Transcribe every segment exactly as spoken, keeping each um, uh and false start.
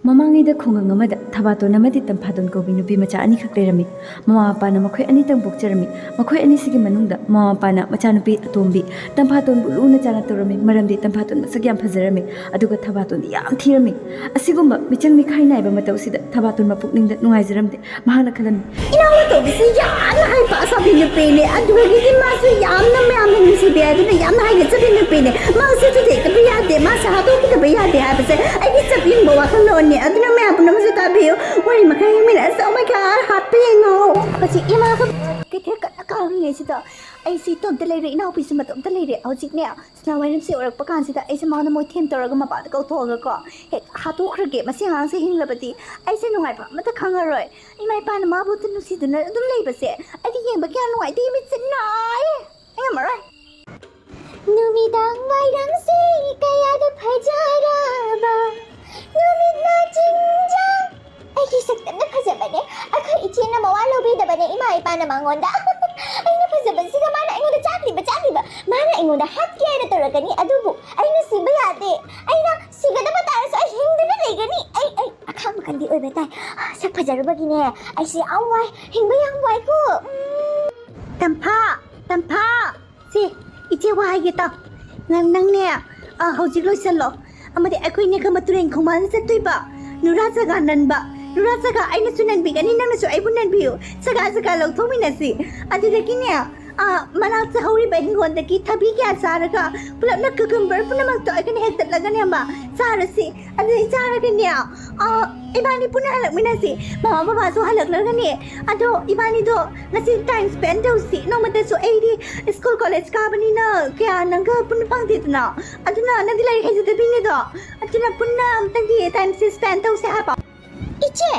ꯃꯃꯥꯡꯉꯩꯗ ꯈꯨꯡꯒꯪ ꯑꯃꯗ ꯊꯕꯥꯇꯣꯟ ꯑꯃꯗꯤ ꯇꯝꯐꯥꯇꯣꯟ ꯀꯧꯕꯤ ꯅꯨꯄꯤ ꯃꯆꯥ ꯑꯅꯤꯈꯛ ꯂꯩꯔꯝꯃꯤ꯫ ꯃꯃꯥ ꯃꯄꯥꯅ ꯃꯈꯣꯏ ꯑꯅꯤꯇꯪ ꯄꯣꯛꯆꯔꯝꯃꯤ꯫ ꯃꯈꯣꯏ ꯑꯅꯤꯁꯤꯒꯤ ꯃꯅꯨꯡꯗ ꯃꯃꯥ ꯃꯄꯥꯅ ꯃꯆꯥꯅꯨꯄꯤ ꯑꯇꯣꯝꯕꯤ ꯇꯝꯐꯥꯇꯣꯟꯕꯨ ꯂꯨꯅ ꯆꯥꯅ ꯇꯧꯔꯝꯃꯤ, ꯃꯔꯝꯗꯤ ꯇꯝꯐꯥꯇꯣꯟ ꯃꯁꯛ ꯌꯥꯝ ꯐꯖꯔꯝꯃꯤ, ꯑꯗꯨꯒ ꯊꯕꯥꯇꯣꯟꯗꯤ ꯌꯥꯝ ꯊꯤꯔꯝꯃꯤ꯫ ꯑꯁꯤꯒꯨꯝꯕ ꯃꯤꯆꯪ ꯃꯤꯈꯥꯏ ꯅꯥꯏꯕ ꯃꯇꯧꯁꯤꯗ ꯊꯕꯥꯇꯣꯟ ꯃꯄꯨꯛꯅꯤꯡꯗ ꯅꯨꯡꯉꯥꯏꯖꯔꯝꯗꯦ꯫ ꯃꯍꯥꯛꯅ ꯈꯜꯂꯝꯃꯤ, "ꯏꯅꯥꯎ ꯑꯇꯣꯝꯕꯤꯁꯤ ꯌꯥꯝꯅ ꯍꯩꯄꯥ ꯁꯥꯕꯤ ꯅꯨꯄꯤꯅꯦ, ꯑꯗꯨꯗꯒꯤꯗꯤ ꯃꯥꯁꯨ ꯌꯥꯝꯅ ꯃꯌꯥꯝꯅ ꯅꯨꯡꯁꯤꯕꯤ, ꯑꯗꯨꯅ ꯌꯥꯝꯅ ꯍꯥꯏꯒꯠꯆꯕꯤ ꯅꯨꯄꯤꯅꯦ꯫ ꯃꯥꯁꯦ ꯆꯨꯊꯦꯛꯇꯕ ꯌꯥꯗꯦ, ꯃꯥꯁꯦ ꯍꯥꯠꯇꯣꯛꯈꯤꯗꯕ ꯌꯥꯗꯦ ꯍꯥꯏꯕꯁꯦ ꯑꯩꯒꯤ ꯆꯞ ꯌꯨꯡꯕ ꯋꯥꯈꯜꯂꯣꯟꯅꯤ꯫ ꯑꯗꯨꯅ ꯃꯌꯥꯝ ꯄꯨꯝꯅꯃꯛꯁꯨ ꯇꯥꯕꯤꯌꯨ, ꯋꯥꯔꯤ ꯃꯈꯥ ꯌꯦꯡꯃꯤꯟꯅꯁꯤ꯫ Oh my God, ꯍꯥꯠꯄ ꯌꯦꯡꯉꯣ꯫ ꯍꯧꯖꯤꯛ ꯏꯃꯥꯒ ꯀꯩꯊꯦꯜ ꯀꯟꯅ ꯀꯥꯔꯤꯉꯩꯁꯤꯗ ꯑꯩꯁꯤ ꯏꯇꯣꯝꯇ ꯂꯩꯔꯦ, ꯏꯅꯥꯎꯄꯤꯁꯨ ꯃꯇꯣꯝꯇ ꯂꯩꯔꯦ꯫ ꯍꯧꯖꯤꯛꯅꯦ ꯁꯅꯥ ꯋꯥꯏꯔꯝꯁꯦ ꯎꯔꯛꯄ ꯀꯥꯟꯁꯤꯗ ꯑꯩꯁꯦ ꯃꯉꯣꯟꯗ ꯃꯣꯏꯊꯦꯝ ꯇꯧꯔꯒ ꯃꯄꯥꯟꯗ ꯀꯧꯊꯣꯛꯑꯒꯀꯣ ꯍꯦꯛ ꯍꯥꯠꯇꯣꯛꯈ꯭ꯔꯒꯦ꯫ ꯃꯁꯤ ꯑꯉꯥꯡꯁꯦ ꯍꯤꯡꯂꯕꯗꯤ ꯑꯩꯁꯦ ꯅꯨꯡꯉꯥꯏꯕ ꯑꯃꯠꯇ ꯈꯪꯉꯔꯣꯏ꯫ ꯏꯃꯥ ꯏꯄꯥꯅ ꯃꯥꯕꯨ ꯅꯨꯡꯁꯤꯗꯨꯅ ꯑꯗꯨꯝ ꯂꯩꯕꯁꯦ ꯑꯩꯗꯤ ꯌꯦꯡꯕ ꯀꯌꯥ ꯅꯨꯡꯉꯥꯏꯇꯦ, ꯃꯤꯠꯁꯦ ꯅꯥꯏꯌꯦ꯫ ꯑꯩ ꯉꯝꯃꯔꯣꯏ꯫ ꯅꯨꯃꯤꯗꯥꯡ ꯋꯥꯏꯔꯝꯁꯤ ꯀꯌꯥꯗ ꯐꯖꯔꯕ ꯅꯨꯃꯤꯠꯅ ꯆꯤꯡꯖꯥ꯫ ꯑꯩꯒꯤ ꯁꯛꯇꯝꯅ ꯐꯖꯕꯅꯦ꯫ ꯑꯩꯈꯣꯏ ꯏꯆꯦꯅ ꯃꯋꯥ ꯂꯧꯕꯤꯗꯕꯅꯦ ꯏꯃꯥ ꯏꯄꯥꯅ ꯃꯉꯣꯟꯗ꯫ ꯑꯩꯅ ꯐꯖꯕꯁꯤꯒ ꯃꯥꯅ ꯑꯩꯉꯣꯟꯗ ꯆꯥꯛꯂꯤꯕ, ꯆꯥꯛꯂꯤꯕ꯫ ꯃꯥꯅ ꯑꯩꯉꯣꯟꯗ ꯍꯥꯠꯀꯦ ꯍꯥꯏꯅ ꯇꯧꯔꯛꯀꯅꯤ, ꯑꯗꯨꯕꯨ ꯑꯩꯅ ꯁꯤꯕ ꯌꯥꯗꯦ꯫ ꯑꯩꯅ ꯁꯤꯒꯗꯕ ꯇꯥꯔꯁꯨ ꯑꯩ ꯍꯤꯡꯗꯨꯅ ꯂꯩꯒꯅꯤ꯫ ꯑꯩ, ꯑꯩ ꯑꯈꯥꯡꯕ ꯀꯟꯕꯤ ꯑꯣꯏꯕ ꯇꯥꯏ꯫ ꯁꯛ ꯐꯖꯔꯨꯕꯒꯤꯅꯦ ꯑꯩꯁꯦ ꯌꯥꯝ ꯋꯥꯏ, ꯍꯤꯡꯕ ꯌꯥꯝ ꯋꯥꯏꯀꯣ꯫ ꯎꯝ꯫ ꯇꯝꯐꯥ, ꯇꯝꯐꯥ꯫ ꯁꯤ, ꯏꯆꯦ ꯋꯥ ꯍꯥꯏꯒꯦ ꯇꯥꯎ꯫ ꯅꯪ, ꯅꯪꯅꯦ, ꯑ, ꯍꯧꯖꯤꯛ ꯂꯣꯏꯁꯜꯂꯣ꯫ ꯑꯃꯗꯤ ꯑꯩꯈꯣꯏꯅꯦ ꯈꯪꯕ ꯇꯨꯔꯦꯟ ꯈꯣꯡꯕꯥꯟꯗ ꯆꯠꯇꯣꯏꯕ꯫ ꯅꯨꯔꯥ ꯆꯒꯥ ꯅꯟꯕ꯫ ꯅꯨꯔꯥ ꯆꯒꯥ ꯑꯩꯅꯁꯨ ꯅꯟꯕꯤꯒꯅꯤ, ꯅꯪꯅꯁꯨ ꯑꯩꯕꯨ ꯅꯟꯕꯤꯌꯨ꯫ ꯆꯒꯥ ꯆꯒꯥ ꯂꯧꯊꯣꯛꯃꯤꯟꯅꯁꯤ꯫ ꯑꯗꯨꯗꯒꯤꯅꯦ, ꯑ, ꯃꯅꯥꯛꯇ ꯍꯧꯔꯤꯕ ꯍꯤꯡꯒꯣꯜꯗꯒꯤ ꯊꯕꯤ ꯀꯌꯥ ꯆꯥꯔꯒ ꯄꯨꯂꯞꯅ cucumber ꯄꯨꯝꯅꯃꯛꯇꯣ ꯑꯩꯈꯣꯏꯅ ꯍꯦꯛꯇꯠꯂꯒꯅꯦ ꯑꯃ ꯆꯥꯔꯁꯤ꯫ ꯑꯗꯨꯗꯤ ꯆꯥꯔꯒꯅꯦ, ꯑ, ꯏꯕꯥꯅꯤ ꯄꯨꯟꯅ ꯍꯜꯂꯛꯃꯤꯟꯅꯁꯤ꯫ ꯃꯃꯥ ꯕꯕꯥꯁꯨ ꯍꯜꯂꯛꯂꯒꯅꯦ꯫ ꯑꯗꯣ ꯏꯕꯥꯅꯤꯗꯣ ꯉꯁꯤ time spend ꯇꯧꯁꯤ꯫ ꯅꯣꯡꯃꯇꯁꯨ ꯑꯩꯗꯤ school college ꯀꯥꯕꯅꯤꯅ ꯀꯌꯥ ꯅꯪꯒ ꯄꯨꯟꯕ ꯐꯪꯗꯦꯗꯅ꯫ ꯑꯗꯨꯅ ꯅꯪꯗꯤ ꯂꯥꯏꯔꯤꯛ ꯍꯩꯖꯗꯕꯤꯅꯦꯗꯣ꯫ ꯑꯗꯨꯅ ꯄꯨꯟꯅ ꯑꯝꯇꯪꯗꯤ time ꯁꯤ spend ꯇꯧꯁꯦ ꯍꯥꯏꯕ꯫ ꯏꯆꯦ,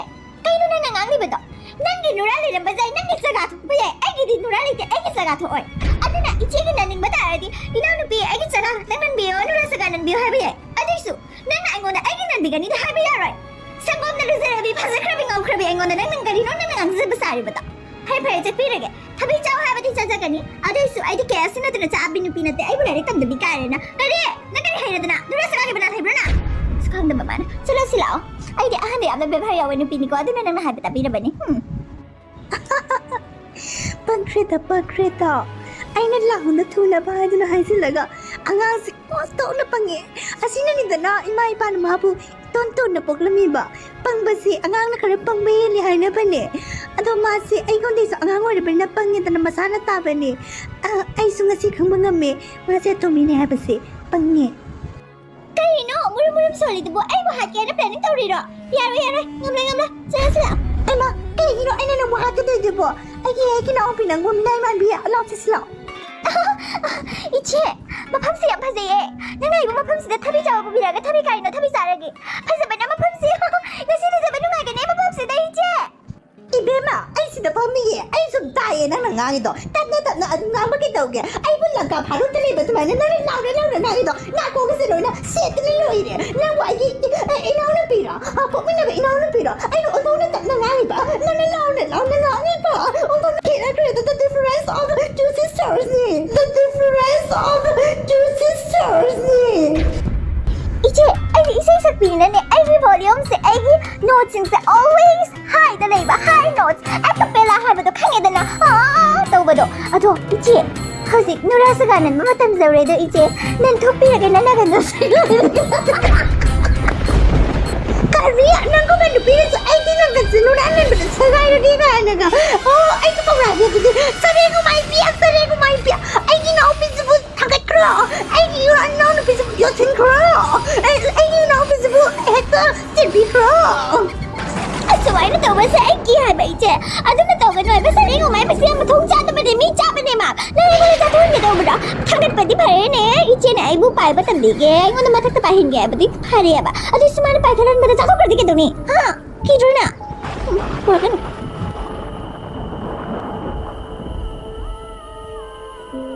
ꯀꯩꯅꯣ ꯅꯪꯅ ꯉꯥꯡꯂꯤꯕꯗꯣ? ꯅꯪꯒꯤ ꯅꯨꯔꯥ ꯂꯩꯔꯝꯕ ꯌꯥꯏ, ꯅꯪꯒꯤ ꯆꯒꯥ ꯊꯣꯛꯄ ꯌꯥꯏ, ꯑꯩꯒꯤꯗꯤ ꯅꯨꯔꯥ ꯂꯩꯇꯦ, ꯑꯩꯒꯤ ꯆꯒꯥ ꯊꯣꯛꯑꯣꯏ꯫ ꯑꯗꯨꯅ ꯏꯆꯦꯒꯤ ꯅꯟꯅꯤꯡꯕ ꯇꯥꯔꯗꯤ, "ꯏꯅꯥꯎꯅꯨꯄꯤ, ꯑꯩꯒꯤ ꯆꯒꯥ ꯈꯛꯇꯪ ꯅꯟꯕꯤꯌꯣ, ꯅꯨꯔꯥ ꯆꯒꯥ ꯅꯟꯕꯤꯌꯣ" ꯍꯥꯏꯕ ꯌꯥꯏ꯫ ꯑꯗꯨꯏꯁꯨ ꯅꯪꯅ ꯑꯩꯉꯣꯟꯗ ꯑꯩꯒꯤ ꯅꯟꯕꯤꯒꯅꯤꯗ ꯍꯥꯏꯕ ꯌꯥꯔꯣꯏ꯫ ꯁꯪꯒꯣꯝꯅ ꯂꯨꯖꯔꯕꯤ, ꯐꯖꯈ꯭ꯔꯕꯤ, ꯉꯧꯈ꯭ꯔꯕꯤ ꯑꯩꯉꯣꯟꯗ ꯅꯪꯅ ꯀꯔꯤꯅꯣ ꯅꯪꯅ ꯉꯥꯡꯖꯕ ꯁꯥꯔꯤꯕꯗꯣ? ꯐꯔꯦ, ꯐꯔꯦ, ꯆꯠꯄꯤꯔꯒꯦ꯫ ꯊꯕꯤ ꯆꯥꯎ ꯍꯥꯏꯕꯗꯤ ꯆꯥꯖꯒꯅꯤ꯫ ꯑꯗꯨꯏꯁꯨ ꯑꯩꯗꯤ ꯀꯦ ꯑꯦꯐ ꯁꯤ ꯅꯠꯇꯅ ꯆꯥꯕꯤ ꯅꯨꯄꯤ ꯅꯠꯇꯦ꯫ ꯑꯩꯕꯨ ꯂꯥꯏꯔꯤꯛ ꯇꯝꯗꯕꯤ ꯀꯥꯏꯔꯦꯅ꯫ ꯀꯔꯤ? ꯅꯪ ꯀꯔꯤ ꯍꯩꯔꯗꯅ? ꯅꯨꯔꯥ ꯁꯒꯥꯒꯤ ꯕꯅꯥꯟ ꯍꯩꯕ꯭ꯔꯥ ꯅꯪ? ꯑꯁ, ꯈꯪꯗꯕ ꯃꯥꯅ꯫ ꯆꯠꯂꯁꯤ ꯂꯥꯛꯑꯣ꯫ ꯑꯩꯗꯤ ꯑꯍꯟꯗ ꯌꯥꯝꯅ ꯕꯦꯕꯥꯔ ꯌꯥꯎꯕ ꯅꯨꯄꯤꯅꯤꯀꯣ꯫ ꯑꯗꯨꯅ ꯅꯪꯅ ꯍꯥꯏꯕ ꯇꯥꯕꯤꯔꯕꯅꯤ꯫ ꯍꯨꯝ꯫ ꯄꯛꯈ꯭ꯔꯦꯗ, ꯄꯛꯈ꯭ꯔꯦꯗ꯫ ꯑꯩꯅ ꯂꯥꯎꯅ ꯊꯨꯅꯕ ꯍꯥꯏꯗꯨꯅ ꯍꯥꯏꯖꯤꯜꯂꯒ ꯑꯉꯥꯡꯁꯦ ꯀꯣꯟꯊꯣꯛꯅ ꯄꯪꯉꯦ꯫ ꯑꯁꯤꯅꯅꯤꯗꯅ ꯏꯃꯥ ꯏꯄꯥꯅ ꯃꯥꯕꯨ ꯏꯇꯣꯟ ꯇꯣꯟꯅ ꯄꯣꯛꯂꯝꯃꯤꯕ꯫ ꯄꯪꯕꯁꯤ ꯑꯉꯥꯡꯅ ꯈꯔ ꯄꯪꯕ ꯍꯦꯜꯂꯤ ꯍꯥꯏꯅꯕꯅꯦ꯫ ꯑꯗꯣ ꯃꯥꯁꯦ ꯑꯩꯉꯣꯟꯗꯩꯁꯨ ꯑꯉꯥꯡ ꯑꯣꯏꯔꯕꯅꯤꯅ ꯄꯪꯉꯦꯗꯅ ꯃꯁꯥꯅ ꯇꯥꯕꯅꯦ꯫ ꯑ, ꯑꯩꯁꯨ ꯉꯁꯤ ꯈꯪꯕ ꯉꯝꯃꯦ ꯃꯥꯁꯦ ꯑꯇꯣꯝꯕꯤꯅꯦ ꯍꯥꯏꯕꯁꯦ꯫ ꯄꯪꯉꯦ꯫ ꯀꯔꯤꯅꯣ ꯃꯨꯔꯨꯝ ꯃꯨꯔꯨꯝ ꯁꯣꯜꯂꯤꯗꯨꯕꯨ? ꯑꯩꯕꯨ ꯍꯥꯠꯀꯦ ꯍꯥꯏꯅ planning ꯇꯧꯔꯤꯔꯣ? ꯌꯥꯔꯣꯏ, ꯌꯥꯔꯣꯏ, ꯉꯝꯂꯣꯏ, ꯉꯝꯂꯣꯏ, ꯆꯠꯂꯁꯤ ꯂꯥꯛꯑꯣ꯫ ꯑꯩꯃ, ꯀꯩꯒꯤꯅꯣ ꯑꯩꯅ ꯅꯪꯕꯨ ꯍꯥꯠꯀꯗꯣꯏꯗꯨꯕꯣ? ꯑꯩꯒꯤ ꯍꯦꯛ ꯏꯅꯥꯎꯄꯤ ꯅꯪꯕꯨ ꯃꯤꯅꯥꯏ ꯃꯥꯟꯕꯤ, ꯂꯥꯛꯑꯣ ꯆꯠꯁꯤ ꯂꯥꯛꯑꯣ꯫ ꯏꯆꯦ, ꯃꯐꯝꯁꯤ ꯌꯥꯝ ꯐꯖꯩꯌꯦ꯫ ꯅꯪꯅ ꯑꯩꯕꯨ ꯃꯐꯝꯁꯤꯗ ꯊꯕꯤ ꯆꯥꯕ ꯄꯨꯕꯤꯔꯛꯑꯒ ꯊꯕꯤ ꯀꯥꯏꯅꯣ ꯊꯕꯤ ꯆꯥꯔꯒꯦ꯫ ꯐꯖꯕꯅ ꯃꯐꯝꯁꯤ꯫ ꯉꯁꯤ ꯂꯨꯖꯕ ꯅꯨꯡꯉꯥꯏꯒꯅꯤ ꯃꯐꯝꯁꯤꯗ, ꯏꯆꯦ꯫ ꯏꯕꯦꯝꯃ, ꯑꯩ ꯁꯤꯗ ꯐꯝꯃꯤꯌꯦ꯫ ꯑꯩ ꯁꯨꯝ ꯇꯥꯏꯌꯦ ꯅꯪꯅ ꯉꯥꯡꯉꯤꯗꯣ꯫ ꯇꯞꯅ ꯇꯞꯅ ꯑꯗꯨꯝ ꯉꯥꯡꯕ ꯀꯩꯗꯧꯒꯦ? ꯑꯩꯕꯨ ꯂꯪꯀꯥ ꯐꯥꯔꯨꯠꯇ ꯂꯩꯕ ꯑꯗꯨꯃꯥꯏꯅ ꯅꯪꯅ ꯂꯥꯎꯔ ꯂꯥꯎꯔ ꯉꯥꯡꯉꯤꯗꯣ꯫ ꯅꯥꯀꯣꯡꯒꯁꯦ ꯂꯣꯏꯅ ꯁꯦꯠꯇꯅ ꯂꯣꯏꯔꯦ꯫ ꯅꯪꯕꯨ ꯑꯩꯒꯤ ꯏ-, ꯏ-, ꯏꯅꯥꯎꯅꯨꯄꯤꯔꯣ? ꯑ, ꯄꯣꯛꯃꯤꯟꯅꯕ ꯏꯅꯥꯎꯅꯨꯄꯤꯔꯣ? ꯑꯩꯅ ꯑꯣꯟꯊꯣꯛꯅ ꯇꯞꯅ ꯉꯥꯡꯉꯤꯕ꯫ ꯅꯪꯅ ꯂꯥꯎꯔ ꯂꯥꯎꯔ ꯉꯥꯡꯉꯤꯕ꯫ ꯑꯣꯟꯊꯣꯛꯅ ꯈꯦꯠꯅꯈ꯭ꯔꯦ꯫ The difference of two sisters ꯅꯤ꯫ The difference of two sisters ꯅꯤ꯫ ꯏꯆꯦ, ꯑꯩꯗꯤ ꯏꯁꯩ ꯁꯛꯄꯤꯅꯤꯅꯅꯦ, ꯑꯩꯒꯤ volume ꯁꯦ, ꯑꯩꯒꯤ note ꯁꯤꯡꯁꯦ always high ꯗ ꯂꯩꯕ, high notes, a cappella ꯍꯥꯏꯕꯗꯣ ꯈꯪꯉꯦꯗꯅ, ꯑꯥ ꯇꯧꯕꯗꯣ꯫ ꯑꯗꯣ ꯏꯆꯦ, ꯍꯧꯖꯤꯛ ꯅꯨꯔꯥ ꯁꯒꯥ ꯅꯟꯕ ꯃꯇꯝ ꯌꯧꯔꯦ꯫ ꯑꯗꯣ ꯏꯆꯦ, ꯅꯟꯊꯣꯛꯄꯤꯔꯒꯦ, ꯅꯟꯅꯒꯅꯨ꯫ ꯀꯔꯤ? ꯅꯪꯒꯨꯝꯕ ꯅꯨꯄꯤꯅꯁꯨ ꯑꯩꯒꯤ ꯅꯪꯒꯟꯁꯦ ꯅꯨꯔꯥ ꯅꯟꯕꯗ ꯁꯦꯒꯥꯏꯔꯒꯦ ꯀꯥꯏꯅꯒ? ꯑꯣ, ꯑꯩꯁꯨ ꯀꯧꯔꯛꯑꯒꯦ ꯑꯗꯨꯗꯤ꯫ ꯁꯔꯦꯡ ꯃꯥꯏꯕꯤ, ꯁꯔꯦꯡ ꯃꯥꯏꯕꯤ, ꯑꯩꯒꯤ ꯏꯅꯥꯎꯄꯤꯁꯤꯕꯨ ꯊꯥꯡꯒꯠꯈ꯭ꯔꯣ! ꯑꯩꯒꯤ ꯏꯅꯥꯎꯅꯨꯄꯤꯁꯤꯕꯨ ꯌꯣꯠꯁꯤꯟꯈ꯭ꯔꯣ! ꯑꯩ-, ꯑꯩꯒꯤ ꯏꯅꯥꯎꯅꯨꯄꯤꯁꯤꯕꯨ ꯍꯦꯛꯇ ꯆꯦꯟꯕꯤꯈ꯭ꯔꯣ! ꯑꯁꯨꯃꯥꯏꯅ ꯇꯧꯕꯁꯦ ꯑꯩ ꯀꯤ ꯍꯥꯏꯕ, ꯏꯆꯦ꯫ ꯑꯗꯨꯝꯅ ꯇꯧꯒꯅꯨ ꯍꯥꯏꯕ꯫ ꯁꯔꯦꯡ ꯃꯥꯏꯕꯁꯦ ꯃꯊꯣꯡ ꯆꯥꯗꯕꯅꯦ, ꯃꯤ ꯆꯥꯕꯅꯦ ꯃꯥ꯫ ꯅꯪ ꯑꯩꯉꯣꯟꯗ ꯆꯥꯊꯣꯛꯍꯟꯒꯦ ꯇꯧꯕ꯭ꯔꯥ? ꯊꯥꯡꯒꯠꯄꯗꯤ ꯐꯔꯦꯅꯦ, ꯏꯆꯦꯅ ꯑꯩꯕꯨ ꯄꯥꯏꯕ ꯇꯝꯕꯤꯒꯦ, ꯑꯩꯉꯣꯟꯗ ꯃꯊꯛꯇ ꯄꯥꯏꯍꯟꯒꯦ ꯍꯥꯏꯕꯗꯤ ꯐꯔꯦꯕ꯫ ꯑꯗꯨꯏꯁꯨ ꯃꯥꯅ ꯄꯥꯏꯊꯠꯍꯟꯕꯗ ꯆꯥꯊꯣꯛꯈ꯭ꯔꯗꯤ ꯀꯩꯗꯧꯅꯤ? ꯍꯥ? ꯀꯤꯗ꯭ꯔꯣ ꯅꯪ? ꯎꯝ, ꯄꯨꯔꯛꯀꯅꯨ꯫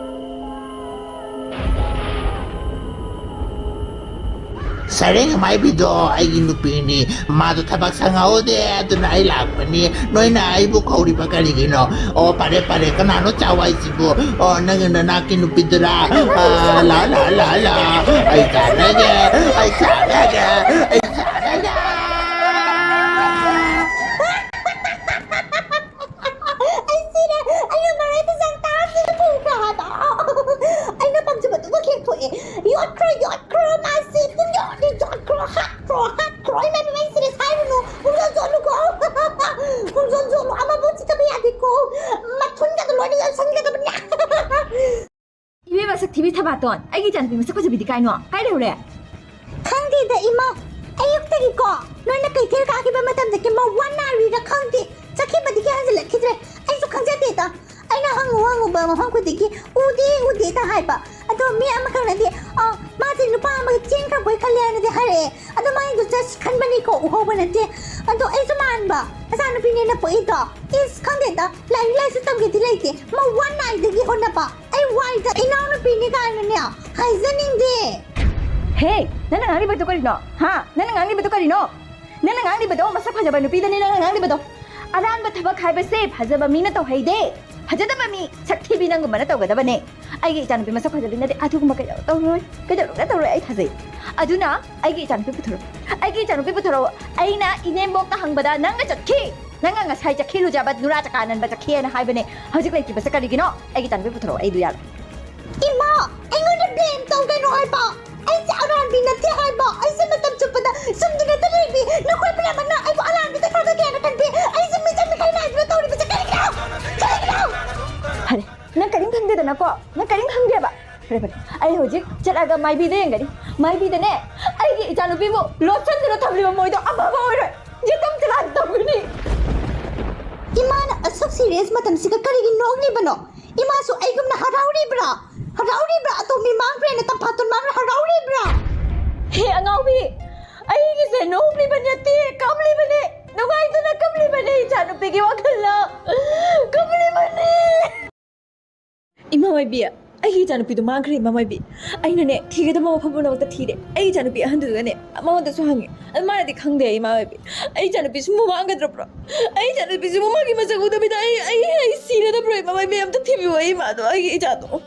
ꯁꯔꯦꯡ ꯃꯥꯏꯕꯤꯗꯣ ꯑꯩꯒꯤ ꯅꯨꯄꯤꯅꯤ, ꯃꯥꯗꯣ ꯊꯕꯛ ꯁꯪꯍꯧꯗꯦ, ꯑꯗꯨꯅ ꯑꯩ ꯂꯥꯛꯄꯅꯤ꯫ ꯅꯣꯏꯅ ꯑꯩꯕꯨ ꯀꯧꯔꯤꯕ ꯀꯔꯤꯒꯤꯅꯣ? ꯑꯣ, ꯐꯔꯦ ꯐꯔꯦ, ꯀꯅꯥꯅꯣ ꯆꯥꯎ ꯍꯥꯏꯁꯤꯕꯨ? ꯑꯣ, ꯅꯪꯒꯤ ꯅꯅꯥꯛꯀꯤ ꯅꯨꯄꯤꯗꯨꯔꯥ? ꯑꯥ, ꯂꯥ ꯂꯥ ꯂꯥ ꯂꯥ, ꯑꯩ ꯆꯥꯔꯒꯦ, ꯑꯩ ꯆꯥꯔꯒꯦ, ꯑꯩ ꯆꯥꯔꯒꯦ꯫ ꯑꯩ ꯁꯤꯔꯦ꯫ ꯑꯩꯅ ꯃꯔꯩ ꯇꯨꯖꯪ ꯇꯥꯔꯁꯤꯗ ꯄꯨꯈ꯭ꯔꯣ ꯍꯥꯏꯕ꯫ ꯑꯩꯅ ꯄꯥꯝꯖꯕꯗꯨꯃꯛ ꯍꯦꯛ ꯊꯣꯛꯑꯦ꯫ ꯌꯣꯠꯈ꯭ꯔꯣ, ꯌꯣꯠꯈ꯭ꯔꯣ, ꯃꯥꯁꯤ ꯄꯨꯡꯌꯣꯠꯇ ꯌꯣꯠꯈ꯭ꯔꯣ, ꯍꯥꯠꯈ꯭ꯔꯣ, ꯍꯥꯠꯈ꯭ꯔꯣ꯫ ꯏꯃꯥ, ꯏꯃꯥ, ꯑꯩ ꯁꯤꯔꯦ, ꯁꯥꯏꯔꯨꯅꯨ꯫ ꯄꯨꯡꯌꯣꯠ ꯌꯣꯠꯂꯨꯀꯣ꯫ ꯄꯨꯡꯌꯣꯠ ꯌꯣꯠꯂꯨ꯫ ꯑꯃꯕꯨ ꯆꯤꯠꯇꯕ ꯌꯥꯗꯦꯀꯣ꯫ ꯃꯊꯨꯟꯒꯗꯣ ꯂꯣꯏꯅ ꯌꯣꯠꯁꯟꯒꯗꯕꯅꯦ꯫ ꯏꯕꯦꯝꯃ ꯁꯛ ꯊꯤꯕꯤ ꯊꯕꯥꯇꯣꯟ, ꯑꯩꯒꯤ ꯏꯆꯥꯅꯨꯄꯤ ꯃꯁꯛ ꯐꯖꯕꯤꯗꯤ ꯀꯥꯏꯅꯣ? ꯀꯥꯏ ꯂꯩꯍꯧꯔꯦ? ꯈꯪꯗꯦꯗ ꯏꯃꯥ, ꯑꯌꯨꯛꯇꯒꯤꯀꯣ ꯅꯣꯏꯅ ꯀꯩꯊꯦꯜ ꯀꯥꯈꯤꯕ ꯃꯇꯝꯗꯒꯤ ꯃꯋꯥ ꯅꯥꯔꯤꯔ ꯈꯪꯗꯦ, ꯆꯠꯈꯤꯕꯗꯒꯤ ꯍꯟꯖꯤꯜꯂꯛꯈꯤꯗ꯭ꯔꯦ꯫ ꯑꯩꯁꯨ ꯈꯪꯖꯗꯦꯗ, ꯑꯩꯅ ꯍꯪꯉꯨ ꯍꯪꯉꯨꯕ ꯃꯐꯝ ꯈꯨꯗꯤꯡꯒꯤ ꯎꯗꯦ ꯎꯗꯦꯗ ꯍꯥꯏꯕ꯫ ꯑꯗꯣ ꯃꯤ ꯑꯃꯈꯛꯅꯗꯤ, "ꯑ, ꯃꯥꯁꯦ ꯅꯨꯄꯥ ꯑꯃꯒ ꯆꯦꯟꯈ꯭ꯔꯕꯣꯏ ꯈꯜꯂꯦ" ꯍꯥꯏꯅꯗꯤ ꯍꯥꯏꯔꯛꯑꯦ꯫ ꯑꯗꯣ ꯃꯥꯏꯗꯣ just ꯈꯟꯕꯅꯤꯀꯣ, ꯎꯍꯧꯕ ꯅꯠꯇꯦ꯫ ꯑꯗꯣ ꯑꯩꯁꯨ ꯃꯥꯟꯕ ꯃꯆꯥꯅꯨꯄꯤꯅꯦꯅ ꯄꯣꯛꯏꯗꯣ꯫ ꯏꯁ, ꯈꯪꯗꯦꯗ, ꯂꯥꯏꯔꯤꯛ ꯂꯥꯏꯁꯨ ꯇꯝꯒꯦꯗꯤ ꯂꯩꯇꯦ, ꯃꯋꯥ ꯅꯥꯏꯗꯒꯤ ꯍꯣꯠꯅꯕ꯫ ꯑꯩ ꯋꯥꯏꯗ ꯏꯅꯥꯎꯅꯨꯄꯤꯅꯤ ꯀꯥꯏꯅꯅꯦ ꯍꯥꯏꯖꯅꯤꯡꯗꯦ꯫ ꯍꯦ, ꯅꯪꯅ ꯉꯥꯡꯂꯤꯕꯗꯣ ꯀꯔꯤꯅꯣ? ꯍꯥ? ꯅꯪꯅ ꯉꯥꯡꯂꯤꯕꯗꯣ ꯀꯔꯤꯅꯣ? ꯅꯪꯅ ꯉꯥꯡꯂꯤꯕꯗꯣ ꯃꯁꯛ ꯐꯖꯕ ꯅꯨꯄꯤꯗꯅꯦ ꯅꯪꯅ ꯉꯥꯡꯂꯤꯕꯗꯣ꯫ ꯑꯔꯥꯟꯕ ꯊꯕꯛ ꯍꯥꯏꯕꯁꯦ ꯐꯖꯕ ꯃꯤꯅ ꯇꯧꯍꯩꯗꯦ꯫ ꯐꯖꯗꯕ ꯃꯤ, ꯁꯛ ꯊꯤꯕꯤ ꯅꯪꯒꯨꯝꯕꯅ ꯇꯧꯒꯗꯕꯅꯦ꯫ ꯑꯩꯒꯤ ꯏꯆꯥꯅꯨꯄꯤ ꯃꯁꯛ ꯐꯖꯕꯤꯅꯗꯤ ꯑꯗꯨꯒꯨꯝꯕ ꯀꯩꯗꯧ ꯇꯧꯔꯣꯏ, ꯀꯩꯗꯧꯅꯨꯡꯗ ꯇꯧꯔꯣꯏ, ꯑꯩ ꯊꯥꯖꯩ꯫ ꯑꯗꯨꯅ ꯑꯩꯒꯤ ꯏꯆꯥꯅꯨꯄꯤ ꯄꯨꯊꯣꯔꯛꯑꯣ, ꯑꯩꯒꯤ ꯏꯆꯥꯅꯨꯄꯤ ꯄꯨꯊꯣꯔꯛꯑꯣ꯫ ꯑꯩꯅ ꯏꯅꯦꯝꯕꯣꯛꯇ ꯍꯪꯕꯗ ꯅꯪꯒ ꯆꯠꯈꯤ, ꯅꯪꯒ ꯉꯁꯥꯏ ꯆꯠꯈꯤ ꯂꯨꯖꯕ ꯅꯨꯔꯥ ꯆꯀꯥ ꯅꯟꯕ ꯆꯠꯈꯤꯑꯅ ꯍꯥꯏꯕꯅꯦ꯫ ꯍꯧꯖꯤꯛ ꯂꯩꯇ꯭ꯔꯤꯕꯁꯦ ꯀꯔꯤꯒꯤꯅꯣ? ꯑꯩꯒꯤ ꯏꯆꯥꯅꯨꯄꯤ ꯄꯨꯊꯣꯔꯛꯑꯣ, ꯑꯩꯗꯨ ꯌꯥꯔꯣꯏ꯫ ꯏꯃꯥ, ꯑꯩꯉꯣꯟꯗ blame ꯇꯧꯒꯅꯨ ꯍꯥꯏꯕ꯫ ꯑꯩꯁꯦ ꯑꯔꯥꯟꯕꯤ ꯅꯠꯇꯦ ꯍꯥꯏꯕ꯫ ꯑꯩꯁꯦ ꯃꯇꯝ ꯆꯨꯞꯄꯗ ꯆꯨꯝꯗꯅꯇ ꯂꯩꯕꯤ꯫ ꯅꯈꯣꯏ ꯄꯨꯝꯅꯃꯛꯅ ꯑꯩꯕꯨ ꯑꯔꯥꯟꯕꯤꯗ ꯈꯛꯇ ꯀꯌꯥꯅ ꯈꯟꯕꯤ꯫ ꯑꯩꯁꯦ ꯃꯤꯆꯪ ꯃꯤꯈꯥꯏ ꯅꯥꯏꯗꯨꯅ ꯇꯧꯔꯤꯕꯁꯦ ꯀꯔꯤꯒꯤꯅꯣ? ꯀꯔꯤꯒꯤꯅꯣ? ꯐꯔꯦ, ꯅꯪ ꯀꯔꯤꯝ ꯈꯪꯗꯦꯗꯅꯀꯣ? ꯅꯪ ꯀꯔꯤꯝ ꯈꯪꯗꯦꯕ? ꯐꯔꯦ, ꯐꯔꯦ, ꯑꯩ ꯍꯧꯖꯤꯛ ꯆꯠꯂꯒ ꯃꯥꯏꯕꯤꯗ ꯌꯦꯡꯒꯅꯤ꯫ ꯃꯥꯏꯕꯤꯗꯅꯦ, ꯑꯩꯒꯤ ꯏꯆꯥꯅꯨꯄꯤꯕꯨ ꯂꯣꯠꯁꯤꯟꯗꯨꯅ ꯊꯝꯂꯤꯕ ꯃꯣꯏꯗꯣ ꯑꯐꯕ ꯑꯣꯏꯔꯣꯏ꯫ ꯌꯦꯇꯨꯝ ꯆꯂꯥꯟ ꯇꯧꯒꯅꯤ꯫ ꯏꯃꯥꯅ ꯑꯁꯨꯛ serious ꯃꯇꯝꯁꯤꯗ ꯀꯔꯤꯒꯤ ꯅꯣꯛꯂꯤꯕꯅꯣ? ꯏꯃꯥꯁꯨ ꯑꯩꯒꯨꯝꯅ ꯍꯔꯥꯎꯔꯤꯕ꯭ꯔꯥ? ꯍꯔꯥꯎꯔꯤꯕ꯭ꯔꯥ? ꯑꯇꯣꯝꯕꯤ ꯃꯥꯡꯈ꯭ꯔꯦꯅ ꯇꯝꯐꯥꯇꯣꯟ ꯃꯥꯡꯅ ꯍꯔꯥꯎꯔꯤꯕ꯭ꯔꯥ? ꯍꯦ ꯑꯉꯥꯎꯕꯤ, ꯑꯩꯒꯤꯁꯦ ꯅꯣꯛꯂꯤꯕ ꯅꯠꯇꯦ, ꯀꯞꯂꯤꯕꯅꯦ꯫ ꯅꯨꯡꯉꯥꯏꯇꯅ ꯀꯞꯂꯤꯕꯅꯦ, ꯏꯆꯥꯅꯨꯄꯤꯒꯤ ꯋꯥꯈꯜꯅ ꯀꯞꯂꯤꯕꯅꯦ꯫ ꯏꯃꯥ ꯑꯣꯏꯕꯤ, ꯑꯩꯒꯤ ꯏꯆꯥꯅꯨꯄꯤꯗꯣ ꯃꯥꯡꯈ꯭ꯔꯦ, ꯏꯃꯥ ꯃꯥꯏꯕꯤ꯫ ꯑꯩꯅꯅꯦ, ꯊꯤꯒꯗꯕ ꯃꯐꯝ ꯄꯨꯝꯅꯃꯛꯇ ꯊꯤꯔꯦ꯫ ꯑꯩ ꯏꯆꯥꯅꯨꯄꯤ ꯑꯍꯟꯗꯨꯗꯅꯦ, ꯃꯉꯣꯟꯗꯁꯨ ꯍꯪꯉꯦ꯫ ꯑꯗꯨ ꯃꯥꯅꯗꯤ ꯈꯪꯗꯦ, ꯏꯃꯥ ꯃꯥꯏꯕꯤ꯫ ꯑꯩ ꯏꯆꯥꯅꯨꯄꯤꯁꯤꯕꯨ ꯃꯥꯡꯒꯗ꯭ꯔꯕ꯭ꯔꯣ? ꯑꯩ ꯏꯆꯥꯅꯨꯄꯤꯁꯤꯕꯨ ꯃꯥꯒꯤ ꯃꯁꯛ ꯎꯗꯕꯤꯗ ꯑꯩ, ꯑꯩ, ꯑꯩ ꯁꯤꯔꯗꯕ꯭ꯔꯣ, ꯏꯃꯥ ꯃꯥꯏꯕꯤ? ꯑꯝꯇ ꯊꯤꯕꯤꯌꯨ, ꯑꯩ ꯏꯃꯥꯗꯣ, ꯑꯩꯒꯤ ꯏꯆꯥꯗꯣ꯫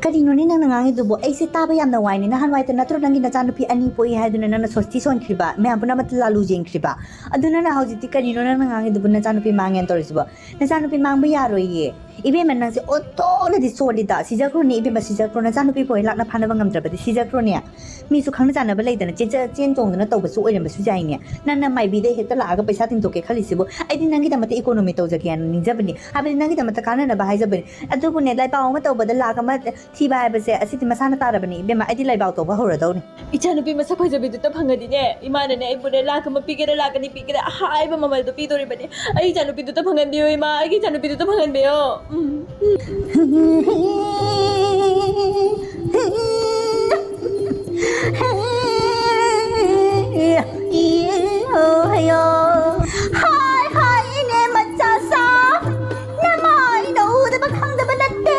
ꯀꯔꯤꯅꯣꯅꯦ ꯅꯪꯅ ꯉꯥꯡꯉꯤꯗꯨꯕꯨ? ꯑꯩꯁꯦ ꯇꯥꯕ ꯌꯥꯝꯅ ꯋꯥꯏꯅꯦ꯫ ꯅꯍꯥꯟꯋꯥꯏꯗ ꯅꯠꯇ꯭ꯔꯣ ꯅꯪꯒꯤ ꯅꯆꯥꯅꯨꯄꯤ ꯑꯅꯤ ꯄꯣꯛꯏ ꯍꯥꯏꯗꯨꯅ ꯅꯪꯅ ꯁꯣꯁꯇꯤ ꯁꯣꯟꯈ꯭ꯔꯤꯕ, ꯃꯌꯥꯝ ꯄꯨꯝꯅꯃꯛꯇ ꯂꯥꯂꯨ ꯌꯦꯡꯈ꯭ꯔꯤꯕ? ꯑꯗꯨ ꯅꯪꯅ ꯍꯧꯖꯤꯛꯇꯤ ꯀꯔꯤꯅꯣ ꯅꯪꯅ ꯉꯥꯡꯉꯤꯗꯨꯕꯨ? ꯅꯆꯥꯅꯨꯄꯤ ꯃꯥꯡꯉꯦꯅ ꯇꯧꯔꯤꯁꯤꯕꯣ? ꯅꯆꯥꯅꯨꯄꯤ ꯃꯥꯡꯕ ꯌꯥꯔꯣꯏꯌꯦ꯫ ꯏꯕꯦꯝꯃ, ꯅꯪꯁꯦ ꯑꯣꯟꯊꯣꯛꯅꯗꯤ ꯁꯣꯜꯂꯤꯗ꯫ ꯁꯤꯖꯈ꯭ꯔꯣꯅꯦ ꯏꯕꯦꯝꯃ, ꯁꯤꯖꯈ꯭ꯔꯣ꯫ ꯅꯆꯥꯅꯨꯄꯤꯕꯨ ꯍꯦꯛ ꯂꯥꯛꯅ ꯐꯥꯅꯕ ꯉꯝꯗ꯭ꯔꯕꯗꯤ ꯁꯤꯖꯈ꯭ꯔꯣꯅꯦ꯫ ꯃꯤꯁꯨ ꯈꯪꯅ ꯆꯥꯟꯅꯕ ꯂꯩꯗꯅ ꯆꯦꯟ-, ꯆꯦꯟ ꯆꯣꯡꯗꯅ ꯇꯧꯕꯁꯨ ꯑꯣꯏꯔꯝꯕꯁꯨ ꯌꯥꯏꯅꯦ꯫ ꯅꯪꯅ ꯃꯥꯏꯕꯤꯗ ꯍꯦꯛꯇ ꯂꯥꯛꯑꯒ ꯄꯩꯁꯥ ꯇꯤꯡꯊꯣꯛꯀꯦ ꯈꯜꯂꯤꯁꯤꯕꯨ? ꯑꯩꯗꯤ ꯅꯪꯒꯤꯗꯃꯛꯇ ꯏꯀꯣꯅꯣꯃꯤ ꯇꯧꯖꯒꯦꯅ ꯅꯤꯡꯖꯕꯅꯤ, ꯍꯥꯏꯕꯗꯤ ꯅꯪꯒꯤꯗꯃꯛꯇ ꯀꯥꯟꯅꯅꯕ ꯍꯥꯏꯖꯕꯅꯤ꯫ ꯑꯗꯨꯕꯨꯅꯦ, ꯂꯥꯏꯄꯥꯎ ꯑꯃ ꯇꯧꯕꯗ ꯂꯥꯛ ꯑꯃ ꯊꯤꯕ ꯍꯥꯏꯕꯁꯦ ꯑꯁꯤꯗꯤ ꯃꯁꯥꯅ ꯇꯥꯔꯕꯅꯤ ꯏꯕꯦꯝꯃ꯫ ꯑꯩꯗꯤ ꯂꯥꯏꯕꯥꯎ ꯇꯧꯕ ꯍꯧꯔꯗꯧꯅꯤ꯫ ꯏꯆꯥꯅꯨꯄꯤ ꯃꯁꯛ ꯐꯖꯕꯤꯗꯨꯇ ꯐꯪꯉꯗꯤꯅꯦ, ꯏꯃꯥꯅꯅꯦ ꯑꯩꯕꯨꯅꯦ ꯂꯥꯛ ꯑꯃ ꯄꯤꯒꯦꯔꯥ ꯂꯥꯛ ꯑꯅꯤ ꯄꯤꯒꯦꯔꯥ ꯑꯍꯥꯏꯕ ꯃꯃꯜꯗꯣ ꯄꯤꯗꯣꯔꯤꯕꯅꯤ꯫ ꯑꯩ ꯏꯆꯥꯅꯨꯄꯤꯗꯨꯇ ꯐꯪꯍꯟꯕꯤꯌꯣ ꯏꯃꯥ, ꯑꯩꯒꯤ ꯏꯆꯥꯅꯨꯄꯤꯗꯨꯇ ꯐꯪꯍꯟꯕꯤꯌꯣ꯫ ꯎꯝ꯫ ꯍꯥꯏ ꯍꯥꯏ ꯏꯅꯦ ꯃꯆꯥꯁꯥ, ꯅꯃꯥ ꯑꯩꯅ ꯎꯗꯕ ꯈꯪꯗꯕ ꯅꯠꯇꯦ꯫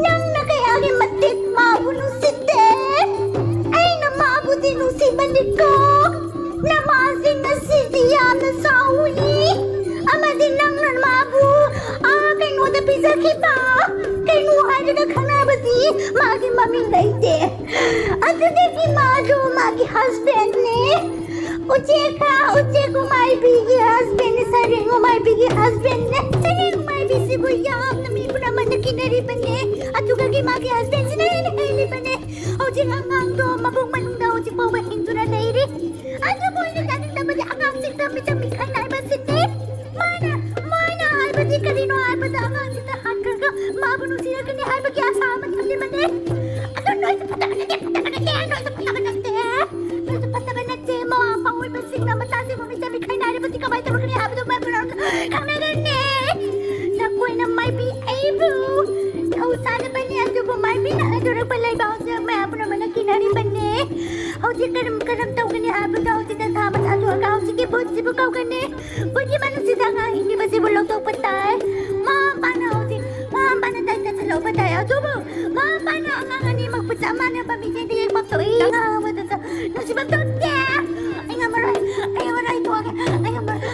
ꯅꯪꯅ ꯀꯌꯥꯒꯤ ꯃꯇꯤꯛ ꯃꯥꯕꯨ ꯅꯨꯡꯁꯤꯗꯦ꯫ ꯑꯩꯅ ꯃꯥꯕꯨꯗꯤ ꯅꯨꯡꯁꯤꯕꯅꯤꯀꯣ꯫ ꯅꯃꯥꯁꯤ ꯉꯁꯤꯗꯤ ꯌꯥꯝꯅ ꯁꯥꯎꯏ꯫ ꯑꯃꯗꯤ ꯅꯪꯅ ꯃꯥꯕꯨ, ꯑꯥ, ꯀꯩꯅꯣꯗ ꯄꯤꯖꯈꯤꯕ, ꯀꯩꯅꯣ ꯍꯥꯏꯔꯒ ꯈꯪꯅꯕꯗꯤ ꯃꯥꯒꯤ ꯃꯃꯤꯡ ꯂꯩꯇꯦ꯫ ꯑꯗꯨꯗꯒꯤ ꯃꯥꯗꯣ ꯃꯥꯒꯤ ꯍꯁꯕꯦꯟꯅꯦ꯫ ꯎꯆꯦꯛ ꯈꯥ, ꯎꯆꯦꯛ ꯎꯃꯥꯏꯕꯤꯒꯤ ꯍꯁꯕꯦꯟꯅꯦ, ꯁꯔꯦꯡ ꯎꯃꯥꯏꯕꯤꯒꯤ ꯍꯁꯕꯦꯟꯅꯦ꯫ ꯁꯔꯦꯡ ꯎꯃꯥꯏꯕꯤꯁꯤꯕꯨ ꯌꯥꯝꯅ ꯃꯤ ꯄꯨꯝꯅꯃꯛꯅ ꯀꯤꯅꯔꯤꯕꯅꯦ꯫ ꯑꯗꯨꯒꯒꯤ ꯃꯥꯒꯤ ꯍꯁꯕꯦꯟꯁꯤꯅ ꯍꯦꯟꯅ ꯍꯦꯜꯂꯤꯕꯅꯦ꯫ ꯍꯧꯖꯤꯛ ꯑꯉꯥꯡꯗꯣ ꯃꯕꯨꯡ ꯃꯅꯨꯡꯗ ꯍꯧꯖꯤꯛ ꯐꯥꯎꯕ ꯍꯤꯡꯗꯨꯅ ꯂꯩꯔꯤ꯫ ꯑꯗꯨꯕꯨ ꯑꯩꯅ ꯌꯥꯅꯤꯡꯗꯕꯗꯤ ꯑꯉꯥꯡꯁꯤꯡꯗ ꯃꯤꯆꯪ ꯃꯤꯈꯥꯏ ꯅꯥꯏꯕꯁꯤꯅꯤ꯫ ꯃꯥꯅ, ꯃꯥꯅ ꯍꯥꯏꯕꯗꯤ ꯀꯔꯤꯅꯣ ꯍꯥꯏꯕꯗ ꯑꯉꯥꯡꯁꯤꯗ ꯍꯥꯠꯈ꯭ꯔꯒ ꯃꯥꯕꯨ ꯅꯨꯡꯁꯤꯔꯛꯀꯅꯤ ꯍꯥꯏꯕꯒꯤ ꯑꯥꯁꯥ ꯑꯃ ꯊꯝꯂꯤꯕꯅꯤ꯫ ꯑꯗꯨ ꯅꯣꯏꯁꯨ ꯐꯠꯇꯕ ꯅꯠꯇꯦ, ꯐꯠꯇꯕ ꯅꯠꯇꯦ, ꯅꯣꯏꯁꯨ ꯐꯠꯇꯕ ꯅꯠꯇꯦ꯫ ꯅꯣꯏꯁꯨ ꯐꯠꯇꯕ ꯅꯠꯇꯦ꯫ ꯃꯃꯥ ꯃꯄꯥ ꯑꯣꯏꯕꯁꯤꯡꯅ ꯃꯆꯥꯁꯤꯡꯕꯨ ꯃꯤꯆꯪ ꯃꯤꯈꯥꯏ ꯅꯥꯏꯔꯕꯗꯤ ꯀꯃꯥꯏꯅ ꯇꯧꯔꯛꯀꯅꯤ ꯍꯥꯏꯕꯗꯨ ꯃꯔꯝ ꯈꯪꯅꯒꯅꯤ꯫ ꯅꯈꯣꯏꯅ ꯃꯥꯏꯕꯤ ꯑꯩꯕꯨ ꯊꯧ ꯁꯥꯗꯕꯅꯤ, ꯑꯗꯨꯕꯨ ꯃꯥꯏꯕꯤꯅ ꯍꯥꯏꯗꯣꯔꯛꯄ ꯂꯩꯕꯥꯛꯁꯦ ꯃꯌꯥꯝ ꯄꯨꯝꯅꯃꯛꯅ ꯀꯤꯅꯔꯤꯕꯅꯤ꯫ ꯍꯧꯖꯤꯛ ꯀꯔꯝ ꯀꯔꯝ ꯇꯧꯒꯅꯤ ꯍꯥꯏꯕꯗ ꯍꯧꯖꯤꯛꯇ ꯊꯥ ꯃꯆꯥ ꯊꯣꯛꯑꯒ ꯍꯧꯖꯤꯛꯀꯤ ꯕꯨꯠꯁꯤꯕꯨ ꯀꯧꯒꯅꯤ꯫ ꯕꯨꯠꯀꯤ ꯃꯅꯨꯡꯁꯤꯗ ꯑꯉꯥꯡ ꯍꯤꯡꯂꯤꯕꯁꯤꯕꯨ ꯂꯧꯊꯣꯛꯄ ꯇꯥꯏ꯫ ꯃꯃꯥ ꯃꯄꯥꯅ ꯍꯧꯖꯤꯛ, ꯃꯃꯥ ꯃꯄꯥꯅ ꯇꯥꯏ ꯇꯥꯁꯤꯜꯍꯧꯕ ꯇꯥꯏ꯫ ꯑꯗꯨꯕꯨ ꯅꯨꯄꯥ ꯃꯤꯁꯦ ꯌꯦꯡꯐꯝ ꯊꯣꯛꯏ꯫ ꯅꯨꯡꯁꯤꯐꯝ ꯊꯣꯛꯇꯦ꯫ ꯑꯩ ꯉꯝꯃꯔꯣꯏ꯫ ꯑꯩ ꯉꯝꯃꯔꯣꯏ꯫ ꯑꯩ ꯇꯣꯛꯑꯒꯦ꯫ ꯑꯩ ꯉꯝꯃꯔꯣꯏ꯫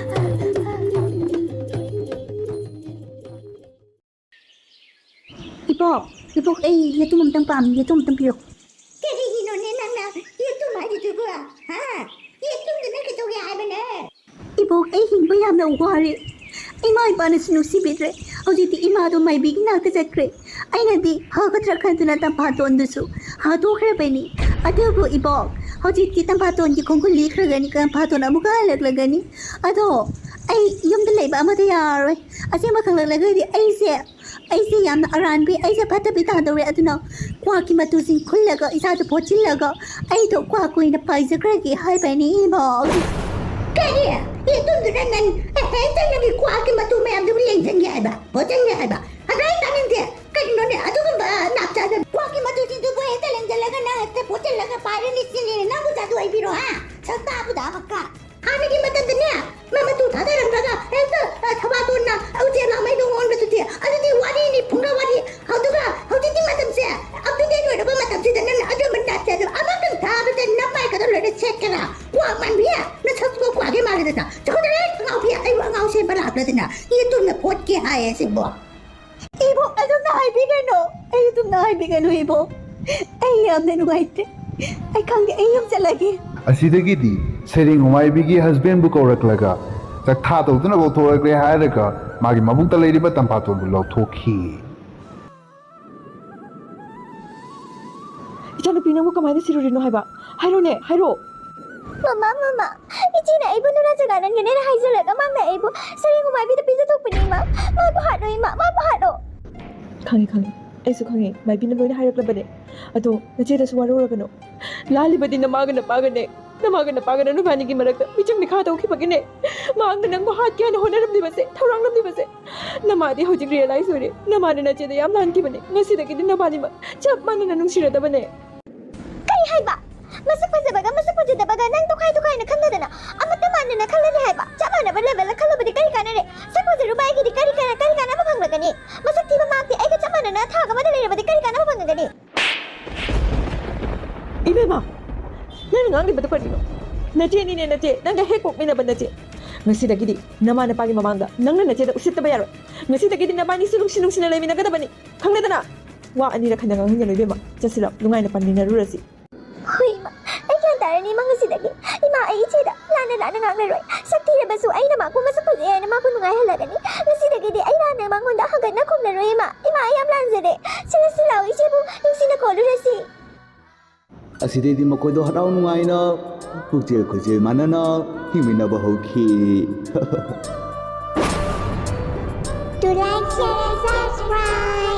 ꯏꯕꯣꯛ, ꯏꯕꯣꯛ, ꯑꯩ ꯌꯦꯇꯨꯝ ꯑꯝꯇꯪ ꯄꯥꯝꯃꯤ, ꯌꯦꯇꯨꯝ ꯑꯝꯇꯪ ꯄꯤꯌꯨ꯫ ꯀꯔꯤꯒꯤꯅꯣꯅꯦ ꯅꯪꯅ ꯌꯦꯇꯨꯝ ꯍꯥꯏꯔꯤꯗꯨꯕꯨ? ꯍꯥ? ꯌꯦꯇꯨꯝꯗꯨꯅ ꯀꯩꯗꯧꯒꯦ ꯍꯥꯏꯕꯅꯦ? ꯏꯕꯣꯛ, ꯑꯩ ꯍꯤꯡꯕ ꯌꯥꯝꯅ ꯋꯥꯔꯦ꯫ ꯏꯃꯥ ꯏꯄꯥꯅꯁꯨ ꯅꯨꯡꯁꯤꯕꯤꯗ꯭ꯔꯦ꯫ ꯍꯧꯖꯤꯛꯇꯤ ꯏꯃꯥꯗꯣ ꯃꯥꯏꯕꯤꯒꯤ ꯅꯥꯛꯇ ꯆꯠꯈ꯭ꯔꯦ꯫ ꯑꯩꯅꯗꯤ ꯐꯒꯗ꯭ꯔꯥ ꯈꯟꯗꯨꯅ ꯇꯝꯐꯥꯇꯣꯟꯗꯨꯁꯨ ꯍꯥꯠꯇꯣꯛꯈ꯭ꯔꯕꯅꯤ꯫ ꯑꯗꯨꯕꯨ ꯏꯕꯣꯛ, ꯍꯧꯖꯤꯛꯇꯤ ꯇꯝꯐꯥꯇꯣꯟꯒꯤ ꯈꯣꯡꯒꯨꯜ ꯂꯤꯈ꯭ꯔꯒꯅꯤ, ꯇꯝꯐꯥꯇꯣꯟ ꯑꯃꯨꯛꯀ ꯍꯜꯂꯛꯂꯒꯅꯤ꯫ ꯑꯗꯣ ꯑꯩ ꯌꯨꯝꯗ ꯂꯩꯕ ꯑꯃꯠꯇ ꯌꯥꯔꯔꯣꯏ꯫ ꯑꯁꯦꯡꯕ ꯈꯪꯂꯛꯂꯒꯗꯤ ꯑꯩꯁꯦ, ꯑꯩꯁꯦ ꯌꯥꯝꯅ ꯑꯔꯥꯟꯕꯤ, ꯑꯩꯁꯦ ꯐꯠꯇꯕꯤ ꯇꯥꯗꯧꯔꯦ꯫ ꯑꯗꯨꯅ ꯀ꯭ꯋꯥꯛꯀꯤ ꯃꯇꯨꯁꯤꯡ ꯈꯨꯜꯂꯒ, ꯏꯁꯥꯗ ꯄꯣꯠꯁꯤꯜꯂꯒ ꯑꯩꯗꯣ ꯀ꯭ꯋꯥꯛ ꯑꯣꯏꯅ ꯄꯥꯏꯖꯈ꯭ꯔꯒꯦ ꯍꯥꯏꯕꯅꯤ ꯏꯕꯣꯛ꯫ ꯀꯔꯤ? ꯌꯦꯇꯨꯝꯗꯨꯅ ꯅꯪ ꯍꯦꯛꯇ ꯅꯪꯒꯤ ꯀ꯭ꯋꯥꯛꯀꯤ ꯃꯇꯨ ꯃꯌꯥꯝꯗꯨꯕꯨ ꯂꯦꯡꯁꯤꯟꯒꯦ ꯍꯥꯏꯕ, ꯄꯣꯠꯁꯤꯟꯒꯦ ꯍꯥꯏꯕ? ꯑꯗ ꯑꯩ ꯇꯥꯅꯤꯡꯗꯦ꯫ ꯀꯔꯤꯅꯣꯅꯦ ꯑꯗꯨꯒꯨꯝꯕ ꯅꯥꯞꯆꯥꯗ ꯀ꯭ꯋꯥꯛꯀꯤ ꯃꯇꯨꯁꯤꯡꯗꯨꯕꯨ ꯍꯦꯛꯇ ꯂꯦꯡꯁꯤꯜꯂꯒ ꯅꯪ ꯍꯦꯛꯇ ꯄꯣꯠꯁꯤꯜꯂꯒ ꯄꯥꯏꯔꯅꯤ ꯁꯤꯅꯤꯅꯦ ꯅꯪꯕꯨ ꯖꯥꯗꯨ ꯍꯩꯕꯤꯔꯣ, ꯍꯥ? ꯁꯛꯇꯥꯕꯨꯗ ꯑꯃꯛꯀ꯫ ꯍꯥꯟꯅꯒꯤ ꯃꯇꯝꯗꯅꯦ, ꯃꯃꯇꯨ ꯊꯥꯗꯔꯝꯂꯒ ꯍꯦꯛꯇ, ꯑ, ꯊꯕꯥꯇꯣꯟꯅ ꯎꯆꯦꯛ ꯂꯥꯡꯃꯩꯗꯣꯡ ꯑꯣꯟꯕꯗꯨꯗꯤ꯫ ꯑꯗꯨꯗꯤ ꯋꯥꯔꯤꯅꯤ, ꯐꯨꯡꯒꯥ ꯋꯥꯔꯤ꯫ ꯑꯗꯨꯒ ꯍꯧꯖꯤꯛꯇꯤ ꯃꯇꯝꯁꯦ up to date ꯑꯣꯏꯔꯕ ꯃꯇꯝꯁꯤꯗ ꯅꯪꯅ ꯑꯗꯨꯝꯕ ꯅꯠꯇꯦ꯫ ꯑꯗꯨ ꯑꯃꯇꯪ ꯊꯥꯕꯗ ꯅꯃꯥꯏꯒꯗꯣ ꯂꯣꯏꯅ ꯁꯦꯠꯀꯦꯔꯥ? ꯀ꯭ꯋꯥꯛ ꯃꯥꯟꯕꯤ, ꯅꯁꯛꯇꯨꯒ ꯀ꯭ꯋꯥꯛꯀꯤ ꯃꯥꯜꯂꯦꯗꯅ꯫ ꯆꯠꯈꯣꯗꯔꯦ, ꯑꯉꯥꯎꯕꯤ, ꯑꯩꯕꯨ ꯑꯉꯥꯎ ꯁꯦꯝꯕ ꯂꯥꯛꯂꯗꯅ꯫ ꯌꯦꯇꯨꯝꯅ ꯐꯣꯠꯀꯦ ꯍꯥꯏꯌꯦ ꯁꯤꯕꯣ꯫ ꯏꯕꯣꯛ, ꯑꯗꯨꯝꯅ ꯍꯥꯏꯕꯤꯒꯅꯨ꯫ ꯑꯩ ꯑꯗꯨꯝꯅ ꯍꯥꯏꯕꯤꯒꯅꯨ, ꯏꯕꯣꯛ꯫ ꯑꯩ ꯌꯥꯝꯅ ꯅꯨꯡꯉꯥꯏꯇꯦ꯫ ꯑꯩ ꯈꯪꯗꯦ, ꯑꯩ ꯌꯨꯝ ꯆꯠꯂꯒꯦ꯫ ꯑꯁꯤꯗꯒꯤꯗꯤ ꯁꯩꯔꯦꯡ ꯃꯥꯏꯕꯤꯒꯤ husbandꯕꯨ ꯀꯧꯔꯛꯂꯒ, "ꯆꯥꯛꯊꯥ ꯇꯧꯗꯨꯅ ꯀꯧꯊꯣꯔꯛꯂꯦ" ꯍꯥꯏꯔꯒ, ꯃꯥꯒꯤ ꯃꯕꯨꯛꯇ ꯂꯩꯔꯤꯕ ꯇꯝꯐꯥꯇꯣꯟꯕꯨ ꯂꯧꯊꯣꯛꯈꯤ꯫ ꯏꯆꯥꯅꯨꯄꯤ, ꯅꯪꯕꯨ ꯀꯃꯥꯏꯅ ꯁꯤꯔꯨꯔꯤꯅꯣ ꯍꯥꯏꯕ? ꯍꯥꯏꯔꯣꯅꯦ, ꯍꯥꯏꯔꯣ꯫ ꯃꯃꯥ, ꯃꯃꯥ, ꯏꯆꯦꯅ ꯑꯩꯕꯨ ꯅꯨꯔꯥ ꯆꯒꯥꯅꯟꯒꯅꯦꯅ ꯍꯥꯏꯖꯜꯂꯒ ꯃꯥꯅ ꯑꯩꯕꯨ ꯁꯔꯦꯡ ꯃꯥꯏꯕꯤꯗ ꯄꯤꯖꯊꯣꯛꯄꯅꯦ, ꯏꯃꯥ꯫ ꯃꯥꯕꯨ ꯍꯥꯠꯂꯣ, ꯏꯃꯥ, ꯃꯥꯕꯨ ꯍꯥꯠꯂꯣ꯫ ꯈꯪꯉꯦ, ꯈꯪꯉꯦ꯫ ꯑꯩꯁꯨ ꯈꯪꯉꯦ꯫ ꯃꯥꯏꯕꯤꯅ ꯂꯣꯏꯅ ꯍꯥꯏꯔꯛꯂꯕꯅꯦ꯫ ꯑꯗꯣ ꯅꯆꯦꯗꯁꯨ ꯋꯥꯔꯧꯔꯒꯅꯨ꯫ ꯂꯥꯜꯂꯤꯕꯗꯤ ꯅꯃꯥꯒ ꯅꯄꯥꯒꯅꯦ꯫ ꯅꯃꯥꯒ ꯅꯄꯥꯒꯅ ꯅꯕꯥꯅꯤꯒꯤ ꯃꯔꯛꯇ ꯃꯤꯆꯪ ꯃꯤꯈꯥ ꯇꯧꯈꯤꯕꯒꯤꯅꯦ꯫ ꯃꯍꯥꯛꯅ ꯅꯪꯕꯨ ꯍꯥꯠꯀꯦ ꯍꯥꯏꯅ ꯍꯣꯠꯅꯔꯝꯂꯤꯕꯁꯦ, ꯊꯧꯔꯥꯡꯂꯝꯂꯤꯕꯁꯦ꯫ ꯅꯃꯥꯗꯤ ꯍꯧꯖꯤꯛ realize ꯑꯣꯏꯔꯦ꯫ ꯅꯃꯥꯅ ꯅꯆꯦꯗ ꯌꯥꯝ ꯂꯥꯟꯈꯤꯕꯅꯦ꯫ ꯉꯁꯤꯗꯒꯤꯗꯤ ꯅꯕꯥꯅꯤꯃꯛ ꯆꯞ ꯃꯥꯟꯅꯅ ꯅꯨꯡꯁꯤꯔꯗꯕꯅꯦ꯫ ꯀꯔꯤ ꯍꯥꯏꯕ? ꯃꯁꯛ ꯐꯖꯕꯒ ꯃꯁꯛ ꯐꯖꯗꯕꯒ ꯅꯪ ꯇꯣꯈꯥꯏ ꯇꯣꯈꯥꯏꯅ ꯈꯟꯗꯗꯅ ꯑꯃꯠꯇ ꯃꯥꯟꯅꯅ ꯈꯜꯂꯅꯤ ꯍꯥꯏꯕ? ꯆꯞ ꯃꯥꯟꯅꯕ levelꯗ ꯈꯜꯂꯕꯗꯤ ꯀꯔꯤ ꯀꯥꯟꯅꯔꯦ? ꯁꯛ ꯐꯖꯔꯨꯕ ꯑꯩꯒꯤꯗꯤ ꯀꯔꯤ ꯀꯥꯟꯅ-, ꯀꯔꯤ ꯀꯥꯟꯅꯕ ꯐꯪꯂꯒꯅꯤ? ꯃꯁꯛ ꯊꯤꯕ ꯃꯍꯥꯛꯇꯤ ꯑꯩꯒ ꯆꯞ ꯃꯥꯟꯅꯅ ꯊꯥꯛ ꯑꯃꯗ ꯂꯩꯔꯕꯗꯤ ꯀꯔꯤ ꯀꯥꯟꯅꯕ ꯐꯪꯂꯒꯅꯤ? ꯅꯤꯅꯦ ꯅꯆꯦ, ꯅꯪꯒ ꯍꯦꯛ ꯄꯣꯛꯃꯤꯟꯅꯕ ꯅꯆꯦ꯫ ꯉꯁꯤꯗꯒꯤꯗꯤ ꯅꯃꯥ ꯅꯄꯥꯒꯤ ꯃꯃꯥꯡꯗ ꯅꯪꯅ ꯅꯆꯦꯗ ꯎꯁꯤꯠꯇꯕ ꯌꯥꯔꯣꯏ꯫ ꯉꯁꯤꯗꯒꯤꯗꯤ ꯅꯕꯥꯅꯤꯁꯨ ꯅꯨꯡꯁꯤ ꯅꯨꯡꯁꯤꯅ ꯂꯩꯃꯤꯟꯅꯒꯗꯕꯅꯤ, ꯈꯪꯂꯦꯗꯅ? ꯋꯥ ꯑꯅꯤꯔꯛ ꯍꯟꯅ ꯉꯥꯡꯍꯟꯒꯅꯨ ꯏꯕꯦꯝꯃ꯫ ꯆꯠꯁꯤꯜꯂꯣ, ꯅꯨꯡꯉꯥꯏꯅ ꯄꯥꯟꯃꯤꯟꯅꯔꯨꯔꯁꯤ꯫ ꯍꯣꯏ ꯏꯃꯥ, ꯑꯩ ꯒ꯭ꯌꯥꯟ ꯇꯥꯔꯅꯤ ꯏꯃꯥ꯫ ꯉꯁꯤꯗꯒꯤ ꯏꯃꯥ, ꯑꯩ ꯏꯆꯦꯗ ꯂꯥꯟꯅ ꯂꯥꯟꯅ ꯉꯥꯡꯂꯔꯣꯏ꯫ ꯁꯛ ꯊꯤꯔꯕꯁꯨ ꯑꯩꯅ ꯃꯥꯕꯨ ꯃꯁꯛ ꯐꯖꯩ ꯍꯥꯏꯅ ꯃꯥꯕꯨ ꯅꯨꯡꯉꯥꯏꯍꯜꯂꯒꯅꯤ꯫ ꯉꯁꯤꯗꯒꯤꯗꯤ ꯑꯩ ꯂꯥꯟꯅ ꯃꯉꯣꯟꯗ ꯍꯪꯒꯠꯅ ꯈꯨꯝꯂꯔꯣꯏ ꯏꯃꯥ꯫ ꯏꯃꯥ, ꯑꯩ ꯌꯥꯝ ꯂꯥꯟꯖꯔꯦ꯫ ꯆꯠꯂꯁꯤ ꯂꯥꯛꯑꯣ, ꯏꯆꯦꯕꯨ ꯅꯨꯡꯁꯤꯅ ꯀꯣꯜꯂꯨꯔꯁꯤ꯫ ꯑꯁꯤꯗꯩꯗꯤ ꯃꯈꯣꯏꯗꯣ ꯍꯔꯥꯎ ꯅꯨꯡꯉꯥꯏꯅ ꯄꯨꯛꯆꯦꯜ ꯈꯣꯏꯖꯦꯜ ꯃꯥꯟꯅꯅ ꯍꯤꯡꯃꯤꯟꯅꯕ ꯍꯧꯈꯤ꯫ To like, share, and subscribe.